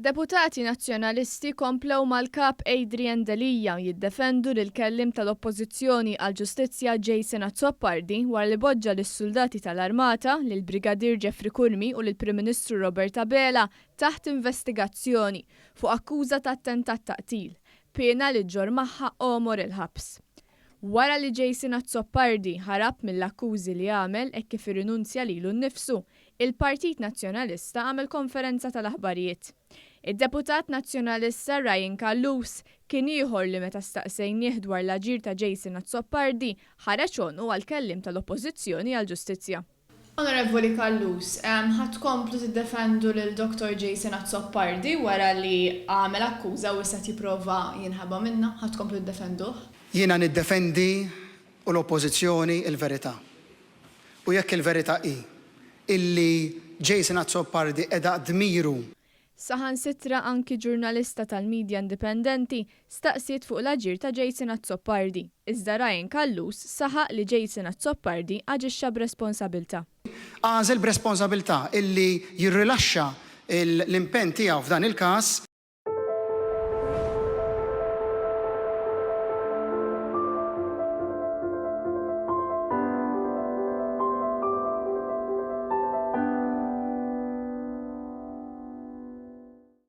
Deputati Nazzjonalisti komplew mal-Kap Adrian Delia jiddefendu lill-Kelliem tal-Oppożizzjoni għall-Ġustizzja Jason Azzopardi wara li poġġa lis-suldati tal-Armata, lill-Brigadier Jeffrey Curmi u lill-Prim Ministru Robert Abela taħt investigazzjoni fuq akkuża ta' attentat ta' qtil, piena li ġġorr magħha għomor il-ħabs. Wara li Jason Azzopardi ħarab mill-akkużi li għamel hekk kif irrinunzja lilu nnifsu, il-Partit Nazzjonalista għamel konferenza tal-aħbarijiet. Id-deputat Nazzjonalista Ryan Callus kien ieħor li meta staqsejnieh dwar l-aġir ta' Jason Azzopardi ħareġ għonqu għall-kelliem tal-Oppożizzjoni għall-Ġustizzja. Onorevoli Callus, ħa tkomplu tiddefendu lil Dottor Jason Azzopardi wara li għamel akkuża u issa qed jipprova jinħeba minnha? Ħa tkomplu tiddefenduh? Jiena niddefendi u l-Oppożizzjoni l-verità. U jekk il-verità hi illi Jason Azzopardi qeda dmiru. Saħansitra anki ġurnalista tal-midja indipendenti staqsiet fuq l-aġir ta' Jason Azzopardi, iżda Ryan Callus saħaq li Jason Azzopardi aġixxa b'responsabilità. Għażel b'responsabilità illi jirrilaxxa l-impenn tiegħu f'dan il-każ.